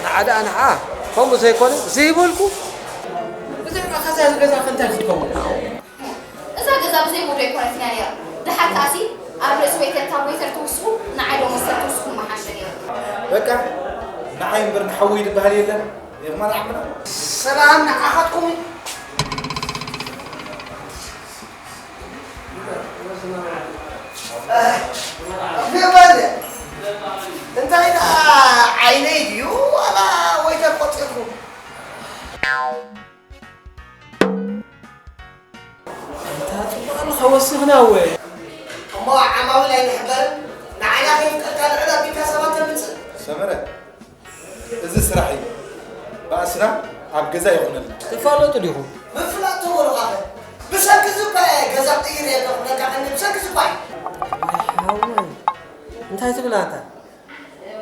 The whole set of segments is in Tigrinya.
ንዓ ደኣ ንዓ ከምኡ ዘይኮነ ዘይበልኩ። ብዘይ መኣኸዛ እዚ ገዛ ከ እንታይ ክትከውን? እዛ ገዛ ብዘይ ወዶ ኣይኮነትና ነይራ። ደሓር ከኣሲ ኣብ ርእሲ ዌተር ካብ ዌተር ትውስኹ ንዓይ ደሞዝተር ትውስኹ ምሓሸ ነይሩ። በቃ ንዓይ እምበር ንሓወይ ዝበሃል የለን። የማን ዓምና። ሰላም ንዓኻትኩም። ንበል። እንታይ ደኣ ዓይነይ ድዩ ዋላ ዌተር ቆጺርኩም? ኣንታ ጽቡቕ ኣለኻ ወሲኽና እወ። እሞ ዓማዊል ኣይንሕበርን፣ ንዓና ከይፍቀድካ ልዕል ኣቢልካ ሰባት ተምጽእ። ሰመረ፣ እዚ ስራሕ እዩ። ባእስና ኣብ ገዛ ይኹነልና። ትፋለጡ ዲኹም? ምፍላጥ ተበሉኻኸ? ብሰንኪ እዚ እኳ እየ ገዛ ቅይር እየ ክብለካ ቀኒ፣ ብሰንኪ እዚ እኳ እዩ። ሓወይ፣ እንታይ ትብል ኣታ?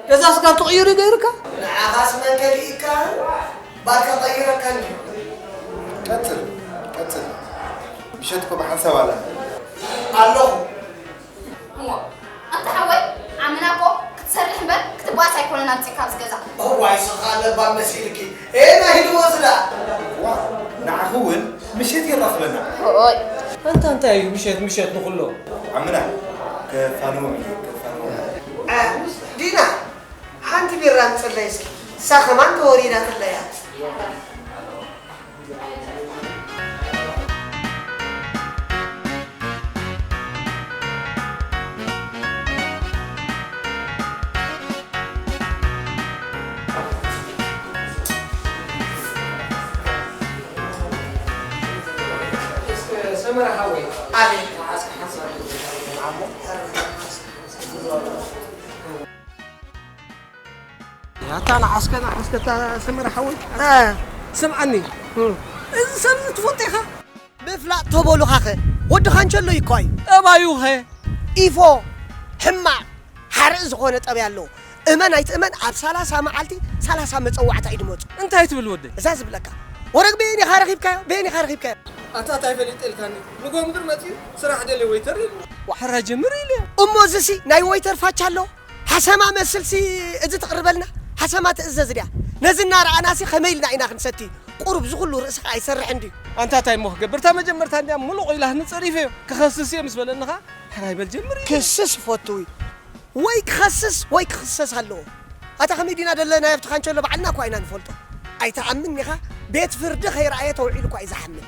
ገዛ ስጋብ ትቕይር እዩ ገይሩካ? ንዓኻስ መን ከሊእካ? ባል ከቐይረካ እንድዩ። ቀጽል፣ ቀጽል። ምሸት እኮ ብሓንሳብ ኣላ። ኣለኹ። እሞ፣ ኣንታ ሓወይ፣ ዓምና እኮ ክትሰርሕ እምበር ክትበኣስ ኣይኮነን ኣምጺእካ ኣብዚ ገዛ። እዋይ፣ ስኻ ለባም መሲልኪ። ኤ፣ ናይ ህልዎ ዝዳ። ዋ፣ ንዓኺ እውን ምሸት የራኽበና። ኦይ። ኣንታ እንታይ እዩ ምሸት፣ ምሸት ንኹሎ? ዓምና፣ ከፋንዎም እዩ፣ ከፋንዎም። እ፣ ዲና፣ ሓንቲ ቢራ ኣምጽለይ እስኪ። እሳ ከማን ተወሪዳትለያ። ሰመረ ሓወይ። ኣቤት። መዓስ ሓንሳብ ዓሞ? ኣታ ንዓስከ፣ ንዓስከ፣ እታ ሰመረ ሓወይ። እ። ስምዓኒ። እ። እዚ ሰብ እዚ ትፈልጦ ኢኻ? ምፍላጥ ተበሉኻኸ? ወዲ ካንቸሎ እዩ እኮ እዩ። ጠባዩኸ? ኢፎ፣ ሕማቕ፣ ሓርኢ ዝኾነ ጠባይ ኣለዎ። እመን ኣይትእመን፣ ኣብ ሰላሳ መዓልቲ ሰላሳ መጸዋዕታ እዩ ድመጹ። እንታይ ትብል ወደይ? እዛ ዝብለካ። ወረግ በየን ኢኻ ረኺብካዮ? በየን ኢኻ ረኺብካዮ? ኣታ እንታይ ፈሊጠ ኢልካኒ? ንጎምድር መጺኡ ስራሕ ደልየ ወይተር ኢሉ። ዋሕራ ጀምር ኢለ። እሞ እዚሲ ናይ ወይተር ፋቻ ኣሎ? ሓሰማ መስልሲ እዚ ትቕርበልና? ሓሰማ ትእዘዝ ድያ? ነዚ እናረኣናሲ ከመይ ኢልና ኢና ክንሰቲ? ቁሩብ እዚ ኩሉ ርእስኻ ኣይሰርሕን ድዩ? ኣንታ እንታይ እሞ ክገብር? እታ መጀመርታ እንድያ ሙሉቕ ኢላ ንጸሪፈዮ። ክኸስስ እየ ምስ በለኒ ኸኣ ሕራይ በል ጀምር ኢለ። ክስስ ይፈቱ እዩ። ወይ ክኸስስ ወይ ክኽሰስ ኣለዎ። ኣታ ከመይ ዲና ደለናዮ ኣብቲ ካንቸሎ ባዕልና እኳ ኢና ንፈልጦ። ኣይትኣምን ኢኻ፣ ቤት ፍርዲ ከይረኣየ ተውዒሉ እኳ እዩ ዝሓምን።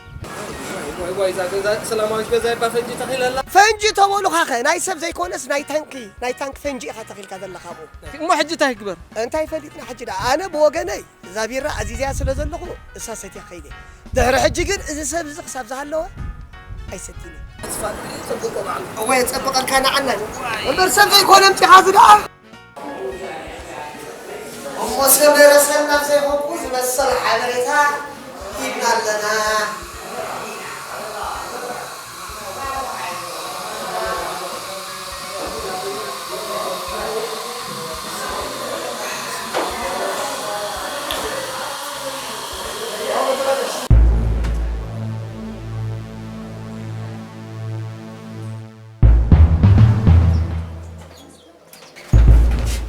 ዋይ፣ ዋይ፣ ዋይ፣ እዛ ገዛ ሰላማዊት ገዛ እባ ፈንጂ ተኺለላ። ፈንጂ ተበሉኻኸ፣ ናይ ሰብ ዘይኮነስ ናይ ታንኪ፣ ናይ ታንክ ፈንጂ ኢኻ ተኺልካ ዘለኻ ኣብኡ። እሞ ሕጂ እንታይ ክግበር? እንታይ ፈሊጥና ሕጂ ደኣ? ኣነ ብወገነይ እዛ ቢራ ኣዚዘያ ስለ ዘለኹ እሳ ሰትያ ከይደ። ድሕሪ ሕጂ ግን እዚ ሰብ እዚ ክሳብ ዝሃለወ ኣይሰትይን እየ። ተስፋ ጽቡቕ በዓል። እወ የጸብቐልካ ንዓና። እምበር ሰብ ዘይኮነ ኣምጺኻ እዚ ደኣ። እሞ ሰመረ ሰናፍ ዘይኮንኩ ዝመሰል ሓበሬታ ሂብና ኣለና።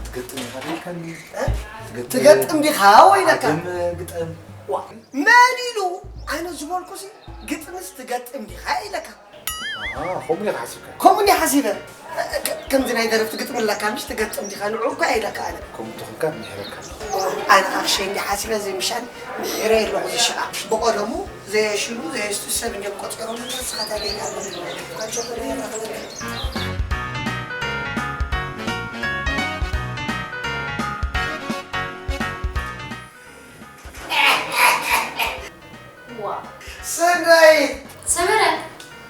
ትገጥም ኢኻ ደልካኒ? እ? ትገጥም። ትገጥም ዲኻ ወይለካ? ግጥም ግጠም። ዋ፣ መን ኢሉ? ኣነ ዝበልኩሲ ግጥምስ ትገጥም ዲኻ ኢለካ። ኣሃ፣ ከምኡ ዲኻ ሓሲብካ? ከምኡ እንዲየ ሓሲበ። ከ-፣ ከምዚ ናይ ደረፍቲ ግጥሚ ኣለካ፣ ምሽ ትገጥም ዲኻ? ንዑ እኮ ኢለካ ኣነ። ከምኡ ተኾንካ ምሕረካ። ኣነ ኣኽሸይ እንዲየ ሓሲበ፣ እዚ ምሻን ምሒረ ኣለኹ፣ እዚ ሽቓ። ብቐደሙ ዘየሽሉ ዘየስቱ ሰብ እንዲዮም ቆጺሮም፣ ንስኻ እንታይ ጌጋ ኣለካ? ዋ። ሰናይት! ሰመረ፣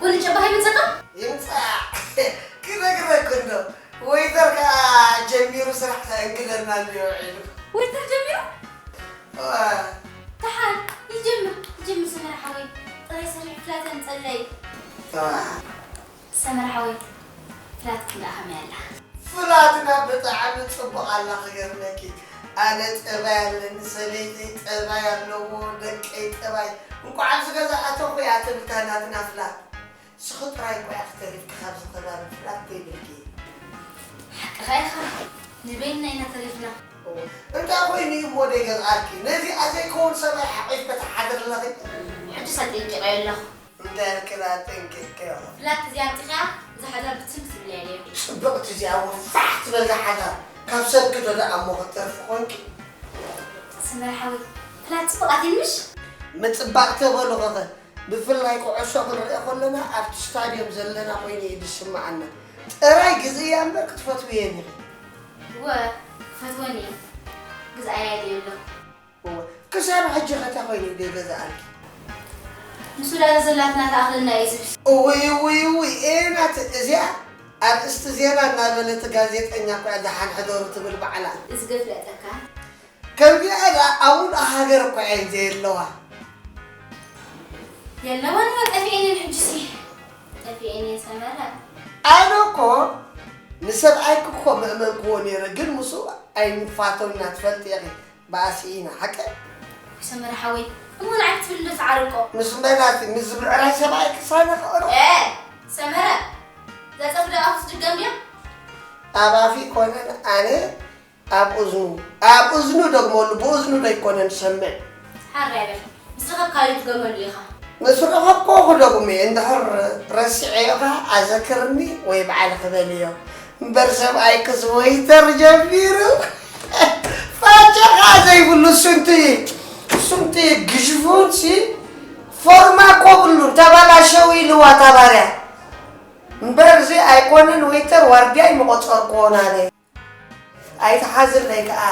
ጎኒ ጨባ ከይመጸካ? ይምጻእ። ክነግረክ እንዶ። ወይተር ከኣ ጀሚሩ ስራሕ ከእንግደና እንድዮ ውዒሉ። ወይተር ጀሚሩ? እዋ። ደሓን፣ ይጀምር፣ ይጀምር ሰመረ ሓወይ። ጥራይ ሰሪሑ ፍላት ኣምጸለይ። እዋ። ሰመረ ሓወይ፣ ፍላትኪ ደኣ ከመይ ኣላ? ፍላትና ብጣዕሚ ጽቡቕ ኣላ ክገርመኪ። ኣነ ጠባይ ኣለኒ፣ ሰበይተይ ጠባይ ኣለዎ፣ ደቀይ ጠባይ። እንቋዕ ኣብዚ ገዛ ኣተኹ እያ ትብል እታ ናትና ፍላት። ንስኺ ጥራይ እኮ ኢኺ ተሪፍኪ ካብዚ ከባቢ ፍላት ዘይብልኪ። ሓቅኻ ኢኻ፣ ንበይንና ኢና ተሪፍና። እንታይ ኮይኑ እዩ እሞ ደይገዝኣልኪ? ነዚኣ ዘይከውን ሰብኣይ ሓቒፍኪ ትሓድሪ ኣለኺ? ሕጂ ሰጢንቂቐዮ ኣለኹ። እንታይ ኢልክና ጠንቂቕካዮ? ፍላት እዚኣ ኣምፂኻ ዝሓዛ ብትም ትብለያ ነይሩ። ጽብቕቲ እዚኣ እሞ ፋሕ ትበል ዝሓዛ። ካብ ሰብኪ ዶ ደኣ እሞ ክትተርፊ ኮንኪ? ስመር ሓወይ፣ ፍላት ጽቡቓት እየን ምሽ? ምጽባቕ ተበሉ ኸኸ። ብፍላይ ኩዕሾ ክንሪኦ ከለና ኣብቲ ስታድዮም ዘለና ኮይኑ እዩ ዝስምዓና። ጥራይ ግዝእያ እምበር ክትፈትውየን ኢኺ። እወ፣ ክፈትወን እየ። ግዝኣያ ይደልዮ ኣለኹ። እወ፣ ክሳብ ሕጂ ከ እንታይ ኮይኑ እዩ ዘይገዝኣልኪ? ንሱ ዳኣ ዘላትና ትኣኽለና እዩ ዝብል። እውይ፣ እውይ፣ እውይ፣ ኤናት እዚኣ ኣርእስቲ ዜና እናበለት ጋዜጠኛ እኮ እያ፣ ደሓን ሕደሩ ትብል ባዕላ። እዚ ገፍለጠካ። ከምዚኣ ኢላ ኣብ ሙሉእ ሃገር እኮ እየን ዘየለዋ። የለዋን እወ፣ ጠፊኤን እየን ሕጂሲ። ጠፊኤን እየን ሰመረ። ኣነ እኮ ንሰብኣይኪ እኮ መእመንክዎ ነይረ፣ ግን ምስኡ ኣይንፋተውና ትፈልጢ ኢኺ። ባእሲ ኢና፣ ሓቀይ? ሰመረ ሓወይ፣ እሞ ንዓይ ክትብል ዶ ትዓርቆ? ምስ መናቲ፣ ምስ ዝብዕራይ ሰብኣይ ክሳነ ክቕርብ? ኤ፣ ሰመረ፣ እዛ ጸፍሪ ኣፉ ትድገም ድያ? ኣብ ኣፊ ኮነ ኣነ ኣብ እዝኑ፣ ኣብ እዝኑ ደግመሉ፣ ብእዝኑ ዶ ኣይኮነን ዝሰምዕ? ሓራይ በል። ንስኻ ካልእ ትገመሉ ኢኻ። ምስ ረኸብኩ ክደግሞ እየ፣ እንድሕር ረሲዐዮ ኸኣ ኣዘክርኒ ወይ ባዕልኺ በልዮ። እምበር ሰብኣይክስ ወይተር ጀሚሩ። ፋጨ ኸኣ ዘይብሉ ሱንቲ፣ ሱንቲ ግሽፉን ሲ ፎርማ እኮ ብሉን፣ ተበላሸው ኢልዋ እታ ባርያ። እምበር እዚ ኣይኮነን ወይተር ዋርድያ ኣይምቖጸርክዎን ኣነ። ኣይትሓዝለይ ከኣ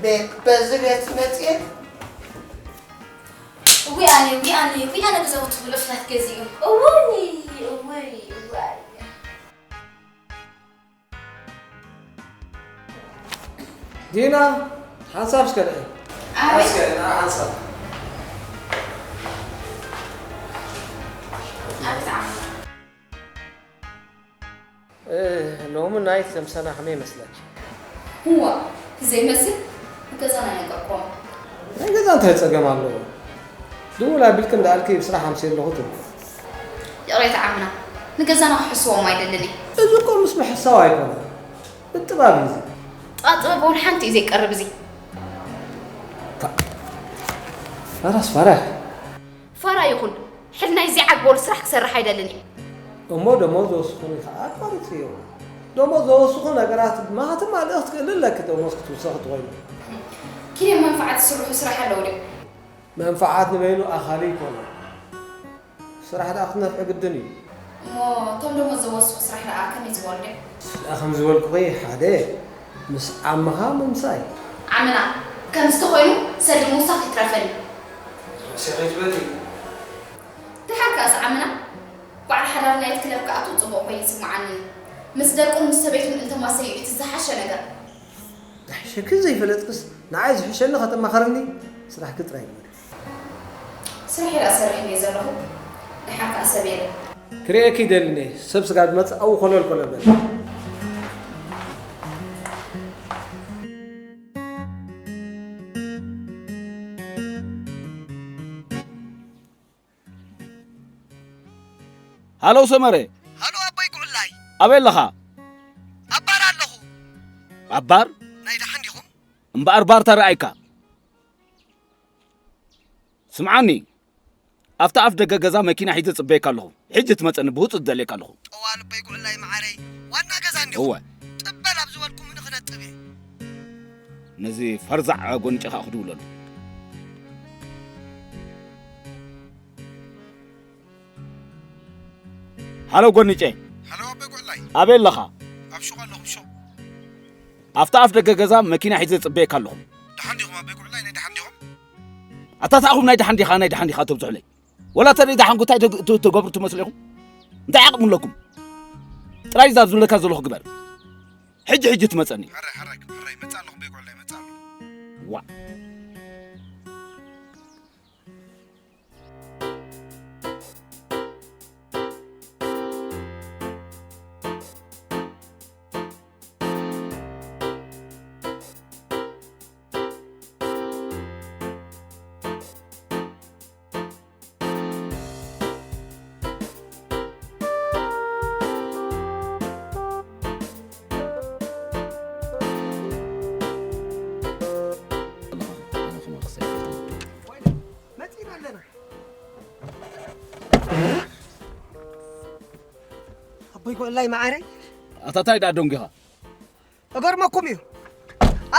ቤት በዚ ቤት መጽኤ። እውይ ኣነ፣ እውይ ኣነ፣ እውይ ኣነ ገዛውቲ ብሉጽ ናት ገዚኡ። እውይ፣ እውይ፣ እውይ። ዲና፣ ሓንሳብ እስከ ንዒ። ኣቤት። እስከ ንዓ ሓንሳብ። ኣቤት ዓም። እ፣ ሎሚ ናይት ለምሳና ከመይ ይመስለኪ? እዋ፣ ዘይመስል ንገዛና ነገርኩም። ናይ ገዛ እንታይ ጸገም ኣለዎ? ድውል ኣቢልኪ እንዳኣልኪ ብስራሕ ኣምስየ ኣለኹ ትብሊ። ይቕሬታ ዓምና፣ ንገዛና ክሕስዎም ኣይደልን እየ። እዚ እኮ ምስ ምሕሳው ኣይኮነን። ብጥባብ እዩ እዚ። ጥቓ ጥበብ እውን ሓንቲ እዩ ዘይቀርብ እዚ። ታ-፣ ፋራስ ፋራ። ፋራ ይኹን ሕልናይ ዘይዓግበሉ ስራሕ ክሰርሕ ኣይደልን እየ። እሞ ደሞዝ ዝወስኹ ከኣ ኣቋርፅዮ። ደሞዝ ዘወስኹ ነገራት ማህተም ኣልእኽቲ ክእልለኪ ደሞዝ ክትውሰኺ ትኾይኑ። ኪደ መንፍዓት ዝስርሑ ስራሕ ኣለዉ ድዮም? መንፍዓት ንበይኑ ኣኻሊ ይኮነ። ስራሕ ደኣ ክትነፍዕ ግድን እዩ። እሞ እቶም ደሞዝ ዘወስኹ ስራሕ ደኣ ከመይ ዝበሉ ድዮም? ደኣ ከም ዝበልኩኺ ሓደ ምስ ዓምኻ ምምሳይ። ዓምና ከምዚ ተኾይኑ ሰዲ ምውሳኽ ይትረፈኒ። ርእሲ ከይትበሊ። ደሓር ከኣስ ዓምና በዓል ሓዳር ናይት ክለብ ክኣትው ጽቡቕ ኮይኑ ይስምዓኒ። ምስ ደቁን ምስ ሰበይቱን እንተማሰዩ እቲ ዝሓሸ ነገር። ዝሕሸኪ ዘይፈለጥክስ ንዓይ ዝሕሸኒ ከተማኸርኒ ስራሕኪ ጥራይ ግበሪ። ስርሐይ ደኣ ሰሪሐ እየ ዘለኹ። ደሓር ከኣ ሰብ የለን። ክርእየኪ ይደልን እየ። ሰብ ስጋብ ዝመጽእ ኣብኡ ኮለል ኮለል በሊ። ሃሎ ሰመረ። ሃሎ ኣቦይ ጉዕላይ። ኣበይ ኣለኻ? ኣብ ባር ኣለኹ። ኣብ ባር? ናይ ደሓን ዲኹም? እምበኣር ባር ተረኣይካ። ስምዓኒ፣ ኣብቲ ኣፍ ደገ ገዛ መኪና ሒዘ ጽበየካ ኣለኹ። ሕጂ ትመጸኒ ብህጹጽ ዝደልየካ ኣለኹ። ጠዋል ኣቦይ ጉዕላይ መዓረይ፣ ዋና ገዛ እንዲኹም። እወ። ጥበል ኣብ ዝበልኩምኒ ክነጥብ እየ። ነዚ ፈርዛዕ ጎንጨኻ ክድውለሉ። ሃሎ ጎንጨ። ሃሎ ኣቦይ ጉዕላይ። ኣበይ ኣለኻ? ኣብ ሹቕ ኣለኹ፣ ሹቕ። ኣብታ ኣፍ ደገ ገዛ መኪና ሒዘ ጽበየካ ኣለኹ። ደሓን ዲኹም ኣቦይ ጉዕላይ፣ ናይ ደሓን ዲኹም? ኣታ ተኣኹም ናይ ደሓን ዲኻ፣ ናይ ደሓን ዲኻ ተብዝሑለይ? ወላ ተደይ ደሓንኩ እንታይ ተግ-፣ ት-፣ ትገብሩ ትመስሉ ኢኹም? እንታይ ዓቕሚ ኣለኩም? ጥራይ እዛ ዝብለካ ዘለኹ ግበር። ሕጂ፣ ሕጂ ትመጸኒ። ሕራይ፣ ሕራይ፣ ሕራይ፣ መጻ ኣለኹ ኣቦይ ጉዕላይ፣ መጻ ኣለኹ። ዋእ። ኮላይ መዓረይ። ኣታ ታይ ደኣ ደንጊኻ? እገርመኩም እዩ።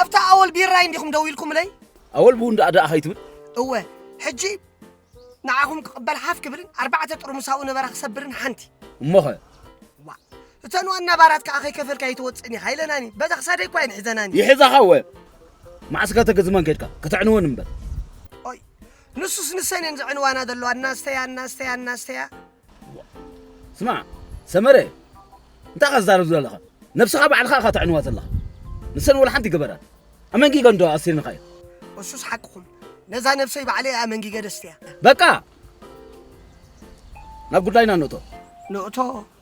ኣብታ ኣወል ቢራይ እንዲኹም ደው ኢልኩምለይ? ኣወል ብኡ እንዳ ደኣ ኸይትብል? እወ። ሕጂ ንዓኹም ክቕበል ሓፍ ክብልን ኣርባዕተ ጥርሙስ ኣብኡ ነበራ ክሰብርን ሓንቲ። እሞኸ? ዋ። እተን ዋና ባራት ከዓ ከይከፈልካ ኣይትወፅእን ኢኻ ኢለናኒ። በዛ ክሳደይ እኳ እየን ሒዘናኒ። ይሕዛኻ እወ። መዓስ ከ ተገዝመን ከድካ? ከተዕንወን እምበር። ኦይ። ንሱስ ንሰን እየን ዘዕንዋና ዘለዋ። እናስተያ፣ እናስተያ፣ እናስተያ። ስማዕ ሰመረ፣ እንታይ ኢኻ ትዛረብ ዘለኻ? ነብስኻ ባዕልኻ ኢኻ ተዕንዋ ዘለኻ። ንሰን ወላ ሓንቲ ይገበራን። ኣመንጊገን ዶ ኣሲርንኻ እዩ? እሱስ ሓቅኹም። ነዛ ነብሰይ ባዕለይ ኣመንጊገ ደስትያ። በቃ! ናብ ጉዳይና ንእቶ። ንእቶ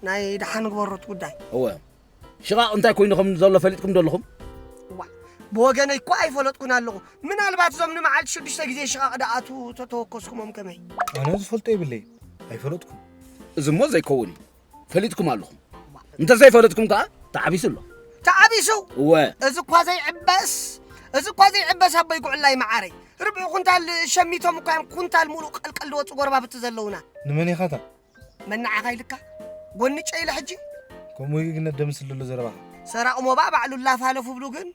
ናይ ደሓን ግበሮት ጉዳይ። እወ። ሽቓቕ እንታይ ኮይኑ ከም ዘሎ ፈሊጥኩም ዶ ኣለኹም? ዋ፣ ብወገነይ እኮ ኣይፈለጥኩን ኣለኹ። ምናልባት እዞም ንመዓልቲ ሽዱሽተ ግዜ ሽቓቕ ደኣቱ ተተወከስኩሞም ከመይ? ኣነ ዝፈልጦ የብለይ፣ ኣይፈለጥኩን። እዚ እሞ ዘይከውን እዩ። ፈሊጥኩም ኣለኹም። እንተዘይፈለጥኩም ከኣ ተዓቢሱ ኣሎ። ተዓቢሱ? እወ። እዚ እኳ ዘይዕበስ፣ እዚ እኳ ዘይዕበስ ኣቦይ ጉዕላይ መዓረይ። ርብዒ ኩንታል ሸሚቶም እኳ እዮም ኩንታል ሙሉእ ቀልቀል ዝወፁ ጎረባብቲ ዘለውና። ንመን ኢኻታ? መናዓኻ ኢልካ ጎንጨ ኢለ ሕጂ። ከምኡ እዩ ግን ነደምስል ዘሎ ዘረባኻ። ሰራቕ ሞባ ባዕሉ ላፋለፉ ብሉ ግን።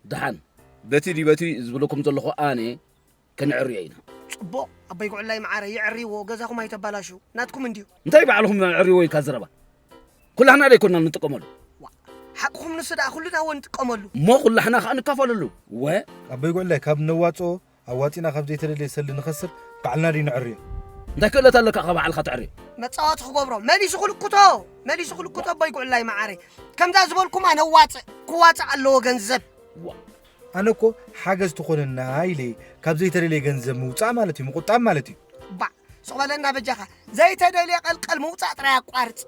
ደሓን በቲ ድዩ በቲ ዝብለኩም ዘለኹ ኣነ ከነዕርዮ ኢና። ጽቡቕ ኣቦይ ጉዕላይ መዓረ የዕርይዎ ገዛኹም ኣይተባላሽው ናትኩም እንድዩ። እንታይ ባዕልኹም ኣዕርይዎ ኢልካ ዘረባ ኩላህና ደይኮንና ንጥቀመሉ። ሓቅኹም ንሱ ደኣ ኩልና እውን ንጥቀመሉ። እሞ ኩላህና ከዓ ንካፈለሉ። ወ ኣቦይ ጉዕላይ ካብ ነዋፅኦ ኣዋፂና ካብ ዘይተደልየ ሰልዲ ንኸስር ባዕልና ድዩ ነዕርዮ? እንታይ ክእለት ኣለካ ካብ ባዕልኻ ተዕርዮ? መፃወቲ ክገብሮ መሊሱ ክልክቶ መሊሱ ክልክቶ ኣቦይ ጉዕላይ መዓረይ ከምዛ ዝበልኩማ ነዋፅእ ክዋፅእ ኣለዎ ገንዘብ። ዋ ኣነ እኮ ሓገዝ ትኾነና ኢለ ካብ ዘይተደልየ ገንዘብ ምውፃእ ማለት እዩ ምቁጣብ ማለት እዩ። ባዕ ሱቕ በለና በጃኻ ዘይተደልየ ቀልቀል ምውፃእ ጥራይ ኣቋርፅ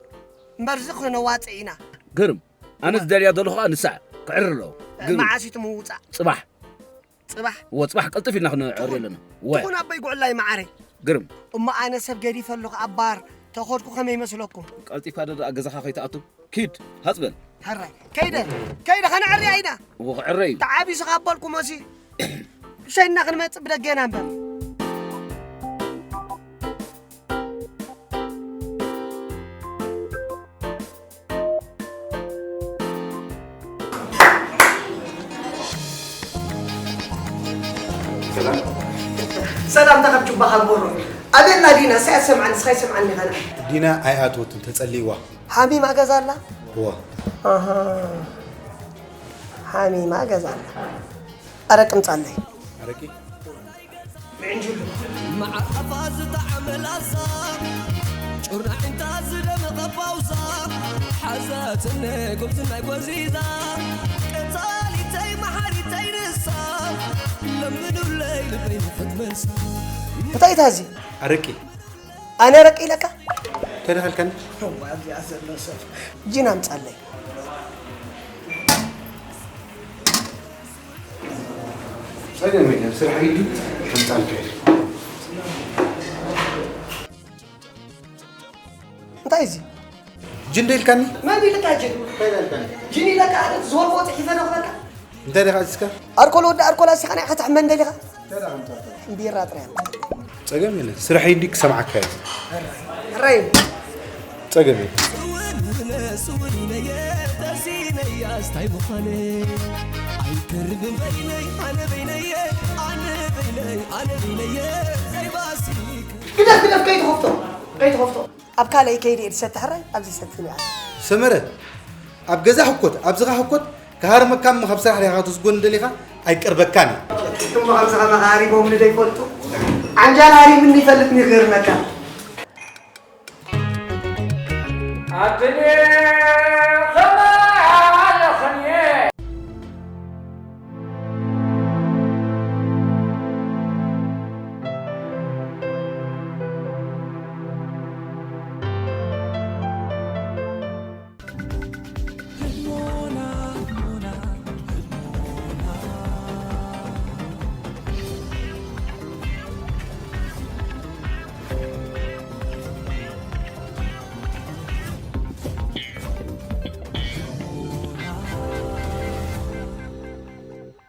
እምበርዚ ክነዋፅእ ኢና። ግርም ኣነ ዝደልያ ዘለኹ ከዓ ንሳ ክዕርር ኣለዎ። ግርም መዓስ እዩ እቲ ምውፃእ? ፅባሕ ፅባሕ እወ ፅባሕ ቀልጥፍ ኢልና ክነዕሪ ኣለና። እወ ትኹን ኣቦይ ጉዕላይ መዓረይ። ግርም እሞ ኣነ ሰብ ገዲፈ ኣለኹ ኣብ ባር ተኸድኩ ከመይ ይመስለኩም? ቀልጢፍካ ዶ ደኣ ገዛኻ ከይትኣቱ ኪድ ሃፅ በል። ሕራይ ከይደ ከይደ ከነዕርያ ኢና። እወ ክዕረይ እዩ። ተዓቢሱ ካብ በልኩ መሲ ሸይና ክንመፅእ ብደገና እምበር። ሰላምታ ካብ ጁባ ካብ ቦሮ ኣበልና ዲና ሳይ ኣሰምዓኒ ስኻይ ሰምዓኒ ኸና ዲና ኣይኣትወትን ተጸልይዋ ሓሚማ ገዛ ኣላ እዋ ኣሃ ሓሚማ ገዛ ኣላ ኣረቂ ምጻለይ ኣረቂ ምዕንጅሉ መዓር ጣፋ ዝጠዓመ ላዛ ጩርናዕ እንታ ዝደመቐ ፓውዛ ሓዛትነ ጉብዝናይ ጎዚዛ ቀጻሊተይ መሓሪተይ ንሳ ለምኑለይ ልበይ ንኽትመልሳ እንታይ ታዚ ኣረቂ ኣነ ኣረቂ ኢለካ እንታይ ደኸልከኒ ኣብዚኣ ዘሎ ሰብ ጂን ኣምጻለይ ጸገም የለን ስራሕ ኢሉ ከምጻልካ እዩ እንታይ እዚ ጅን ደልካኒ መን ኢልካ ጅን ጅን ኢለካ ኣነ ዝበልክዎ ፅሒፈ ዶ ክበልካ እንታይ ደኻ እስከ ኣልኮል ወዲ ኣልኮል ኣሲኻ ናይ ሓታሕ መን ደሊኻ ቢራ ጥራይ ጸገም የለን ስራሕ ኢሉ ክሰምዓካ እዩ ራይ ጸገም እዩ። ግደፍ ግደፍ ከይትኸፍቶ ከይትኸፍቶ ኣብ ካልኣይ ከይደ እየ ዝሰቲ ሕራይ ኣብዚ ሰቲ ንኣ ሰመረ ኣብ ገዛ ህኮት ኣብዝኻ ህኮት ክሃርመካ እሞ ካብ ስራሕ ዲኻ ክትስጎኒ ደሊኻ ኣይቀርበካን እየ እሞ ከምዝኻ መኻሪቦምኒ ዶ ይፈልጡ ዓንጃል ሃሪምኒ ይፈልጥኒ ክህርመካ ኣድኔ